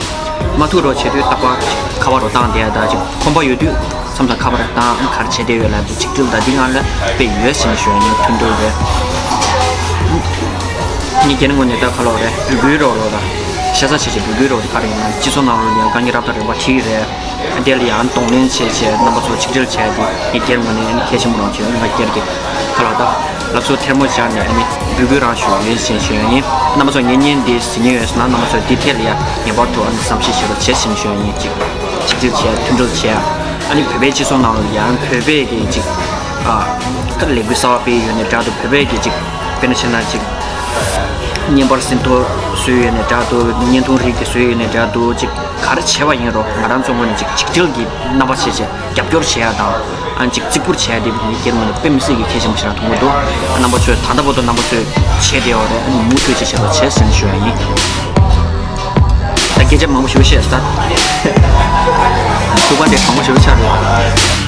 མ་ཐུག་རོགས་བྱེད་དུས་རྟག་པར་ཁ་པར་རོ་བཏང་བསྡད་ཡ་དང་ཅིག་ཁོམ་པ་ཡོད་དུས། མཚམས་དང་ཁ་པར་དང་ག་རེ་བྱས་བསྡད་ཡོད་ལབ་དུས་ཆིག་སྒྲིལ་དང་འདི་སྒང་ལ་དཔེ་ཡོད་ཟེར་ནས་ཞུ་ཡ་ཡིན། མཐུན་སྒྲིལ་རེད། ངས་སྒེར་ངོས་ནས་ད་ག་ལོ་རེད། འབོད་སྐུལ་རོགས་ལོ་དང་ཤ་ཚ་བྱས་བྱས་འབོད་སྐུལ་རོགས་དེ་ག་རེ་ཡིན་ན་སྤྱི་ཚོགས་ནང་ལོགས་ལ་ཡང་དཀའ་ངལ་རབ་དང་རིམ་པ་འཕྲད་ཀྱི་རེད། དེ་ལ་ཡང་གདོང་ལེན་བྱས་བྱས་རྣམ་པ་ཚོ་ཆིག་སྒྲིལ་བྱས་ཏེ་ངས་སྒེར་ངོས་ནས་ཁྱད་ཆེན་པོ་རང་བྱས་ཡོད། ང་སྒེར་གྱི་ག་ལོ་ད་ལག་སོ་ཐལ་མོ་སྦྱར་ནས་ཨ་ནི་འབོད་སྐུལ་རང་ཞུ་ཡོད་ཟེར་ནས་ཞུ་ཡ་ཡིན། རྣམ་པ་ཚོ་ངའི་བརྙན་འདི་གཟིགས་མཁན་ཡོད་ཟེར་ན་རྣམ་པ་ཚོ་འདི་ཐད་ལ་ཡང་ངེས་པར་དུ་ཨ་ནི་བསམ་ཤེས་བྱེད་རོགས་བྱས་ཟེར་ནས་ཞུ་ཡ་ཡིན། ཅིག་ཆིག་སྒྲིལ་བྱས་མཐུན་སྒྲིལ་བྱས། ཨ་ནི་བོད་པའི་སྤྱི་ཚོགས་ནང་ལ་ཡང་བོད་པའི་གི་ཅིག་ཨ་ད་ལས་འགུལ་གསར་པ་སྤེལ་ཡོད་ནའི་འདྲ་འདུག་བོད་པའི་གི་ཅིག་དཔེར་ན་བྱས་ན་ཅིག་བརྙན་པར་ཟིན་ཐོ་བཟོས་ཡོད་ནའི་འདྲ་འདུག་བརྙན་ཐུང་རིགས་ཀྱི་བཟོས་ཡོད་ནའི་འདྲ་འདུག་ཅིག་ག་རེ་བྱས་པ་ཡིན་རུང་ང་རང་ཚོ་ངོས་ནས་ཅིག་ཆིག་སྒྲིལ་གྱི་རྣམ་པ་བྱས་བྱས་རྒྱབ་སྐྱོར་བྱེད་ཡ་དང་ཨ་ནི་ཅིག་གཅིག་པུར་བྱེད་ཡ་དེ་ངའི་སྒེར་ངོས་ནས་དཔེ་མི་སྲིད་ཀྱི་གལ་ཆེན་པོ་ཞིག་ལ་མཐོང་གི་འདུག་རྣམ་པ་ཚོས་ད་ལྟ་བར་དུ་རྣམ་པ་ཚོས་བྱས་བསྡད་ཡོད་རེད། ཨ་ནི་མུ་མཐུད་ཅིག་བྱེད་རོགས་བྱས་ཟེར་ནས་ཞུ་ཡ་ཡིན། ད་སྐད་ཆ་མང་པོ་ཞེ་པོ་བཤད་ས། ཐུག་པ་དེ་གྲང་མོ་ཞེ་པོ་ཆགས་འདུག་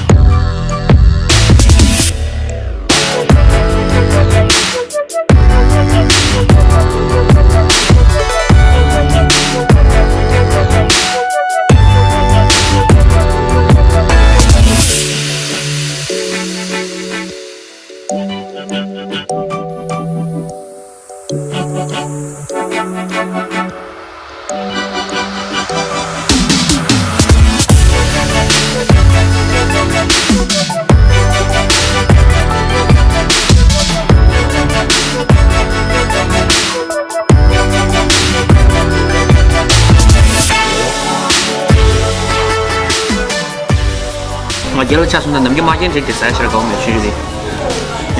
ང་རྒྱལ་ལ་ཆགས་སོང་ན་ནམ་རྒྱུན་མ་རྒྱན་རིགས་དེ་ཟ་ཡ་ཞེ་དྲག་དགའ་བོ་མེད། ཆུང་ཆུང་རེད།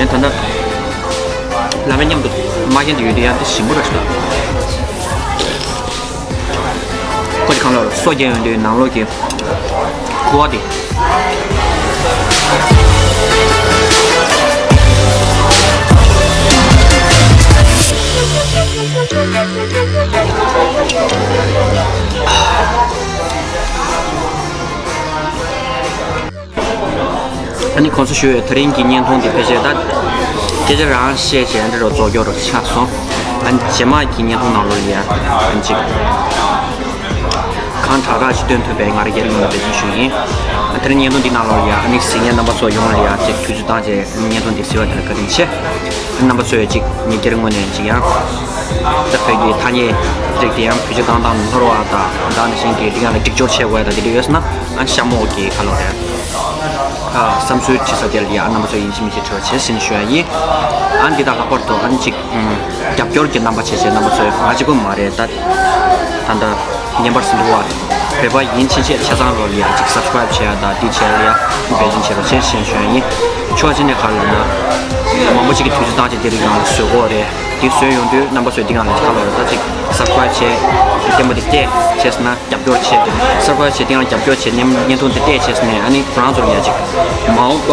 ངས་ད་ལྟ་ལ་མེ་མཉམ་དུ་མ་རྒྱན་དུ་ཡོད་དུས་ཡང་དེ་ཞིམ་པོ་རེད་ཤག་ཁོ་ཅི་གང་ལ་སོ་རྒྱན་ཡོང་དུས་ནང་ལོགས་ཀྱི་ ཀོ་བ་དེ། ཨ་ནི་གོང་ས་ཞུ་བའི་ད་རིང་གི་བརྙན་ཐུང་འདི་ཕལ་ཆེར་ད་སྐད་ཆ་རང་བཤད་བྱས་འདི་རུ་རྫོགས་སྐྱོར་རུ་ཆགས་སོང་། ཨ་ནི་རྗེས་མ་གི་བརྙན་ཐུང་ནང་ལོགས་ལ་ཡ་ཨ་ནི་ཅིག་གང་དྲག་དྲག་ཅིག་སྟོན་ཐུབ་པའི་ང་རང་སྒེར་ངོས་ནས་འབད་བརྩོན་ཞུ་ཡིན། ཨ་དེ་རིང་བརྙན་ཐུང་འདི་ནང་ལོགས་ལ་ཡ་ཨ་ནི་གཟིགས་མཁན་རྣམ་པ་ཚོ་ཡོངས་ལ་ཡ་ཅིག་དུས་ཚོད་བཏང་བྱས་བརྙན་ཐུང་འདི་གཟིགས་པ་དེ་ལ་བཀའ་དྲིན་ཆེ། རྣམ་པ་ཚོས་ཅིག་ངའི་སྒེར་ངོས་ནས་ཅིག་ཡང་ད་བོད་ཀྱི་ཐ་སྙད་རིགས་དེ་ཡང་བོད་སྤྱི་བཏང་སྟངས་ནོར་བ་དང་ད་ནང་བཞིན་གྱི་དེ་ཡང་ལ་སྒྲིག་སྦྱོར་བྱེད་དགོས་དང་དེ་འདྲ་ཡོད་ཟེར་ན་ཨ་ཤ་མོག་གི་ཁ་ལོ་རེད། ཨ་བསམ་ཚུལ་ཅི་ས་དེ་ལ་ཡ་རྣམ་པ་ཚོས་ཡིན་གཅིག་མིན་གཅིག་དྲི་བ་བྱེད་ཟིན་ཞུ་ཡ་ཡིན། ཨ་འདི་དང་ལྷག་པར་དུ་ཨ་ཅིག་རྒྱབ་སྐྱོར་གྱི་རྣམ་པ་བྱེད་བྱེད་རྣམ་པ་ཚོས་ང་གཅིག་པུ་མ་རེད་ད། ད་ལྟ་ཉན་པར་ཟིན་འདུག་བ། བོད་པ་ཡིན་ཕྱིན་ཆད་ཆ་ཚང་ལོ་ལ་ཡ་ཅིག་སབ་སི་ཀ་རེབ་བྱེད་ཡ་དང་འདི་བྱེད་ཡ་ལ་ཡ་འབད་བརྩོན་བྱེད་རོགས་བྱེད་ཞེས་ཞུ་ཡ་ཡིན། ཕྱོགས་གཅིག་ནས་ག་རེ་ལབ་ན། མང་པོ་ཅིག་གིས་དུས་ཚོད་བཏང་བྱས་འདི་རིགས་ནང་ལ་བཟོ་དགོས་རེད། འདི་བཟོས་ཡོང་དུས་རྣམ་པ་ཚོས་འདི་སྒང་ལ་ཅིག་ག་ལབ་རེད་ད་ཅིག་སབ་སི་ཀ་རེབ་བྱས། བརྟན་པོ་འདི་བལྟས་བྱས་ཟེར་ན་རྒྱབ་སྐྱོར་བྱས། སབ་སི་ཀ་རེབ་བྱས་འདི་སྒང་ལ་རྒྱབ་སྐྱོར་བྱས་ནས་བརྙན་ཐུང་འདི་བལྟས་བྱས་ཟེར་ནས་ཨ་ནི་ཁོ་རང་ཚོ་ལ་ཡ་ཅིག་མ་འོངས་པ་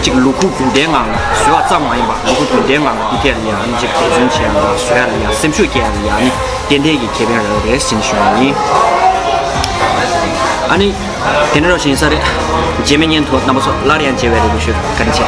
ཅིག་ལུ་གུ་རྒྱུན་ལྡན་ངང་ལ་བཟོས་པ་ཙམ་མ་ཡིན་པ་ལུ་གུ་རྒྱུན་ལྡན་ངང་ལ་འདི་ཐད་ལ་ཡ་ཨ་ནི་ཅིག་འབད་བརྩོན་བྱས་ཡ་ལ་བཟོ་ཡ་ལ་ཡ་སེམས་ཤུགས་སྐྱེད་ཡ་ལ་ཡ་ཨ་ནི་ཏན་ཏན་གྱི་ཁེ་ཕན་རག་རེད་ཟེར་ནས་ཞུ་བ་ཡིན། ཨ་ནི། དེ་འདྲ་རོགས་ཞིག་ཡིན་ས་རེད། རྗེས་མའི་བརྙན་ཐུང་རྣམ་པ་ཚོ་སླར་ཡང་མཇལ་བའི་རེ་སྒུག་ཞུ། བཀའ་དྲིན་ཆེ།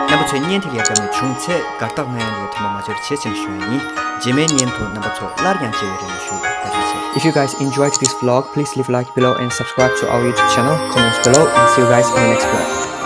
རྣམ་པ་ཚོས་བརྙན་དེ་ལ་དགའ་མོས་བྱུང་ཚེ་དགའ་རྟགས་གནང་ཡ་ལ་དྲན་པ་མ་བརྗེད་རོགས་བྱེད་ཅེས་ཞུ་ཡ་ཡིན། རྗེས་མའི་བརྙན་དུ་རྣམ་པ་ཚོ་སླར་ཡང་མཇལ་བའི་རེ་བ་ཞུ། བཀའ་དྲིན་ཆེ། If you guys enjoyed this vlog, please leave like below and subscribe to our YouTube channel, comments below, and see you guys in the next vlog.